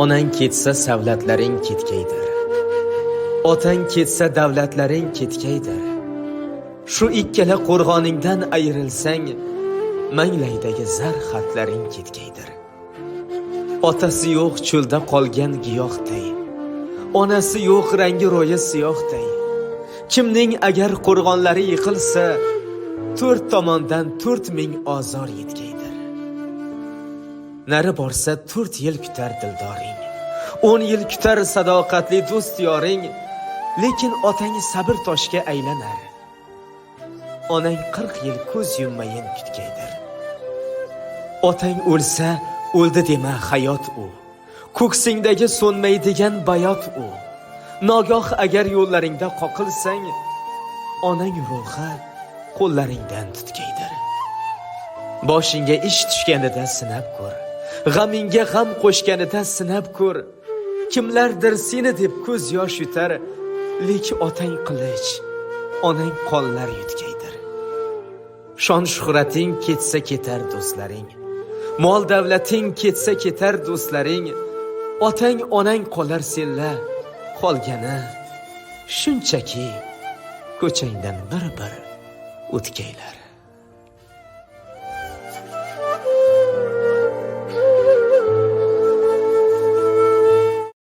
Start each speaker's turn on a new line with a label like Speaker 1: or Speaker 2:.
Speaker 1: Onang ketsa, savlatlaring ketgaydir. Otang ketsa, davlatlaring ketgaydir. Shu ikkala qo'rg'oningdan ayrilsang, manglaydagi zar xatlaring ketgaydir. Otasi yo'q cho'lda qolgan giyohday, onasi yo'q rangi ro'yi siyohday. Kimning agar qo'rg'onlari yiqilsa, to'rt tomondan 4000 ozor yetgaydir. Nari borsa 4 yil kutar dildoring, 10 yil kutar sadoqatli do'st yoring, lekin otang sabr toshga aylanar, onang 40 yil ko'z yummayin kutgaydir. Otang o'lsa, o'ldi dema, hayot u, ko'ksingdagi so'nmaydigan bayot u. Nogoh agar yo'llaringda qoqilsang, onang ruhi qo'llaringdan tutgaydir. Boshingga ish tushganida sinab ko'r, g'amingga g'am qo'shganida sinab ko'r. Kimlardir seni deb ko'z yosh yutar, lekin otang qilich, onang qonlar yutgaydir. Shon shuhrating ketsa, ketar do'stlaring, mol davlating ketsa, ketar do'stlaring, otang, onang qolar senla qolgani shunchaki ko'changdan bir bir o'tkaylar.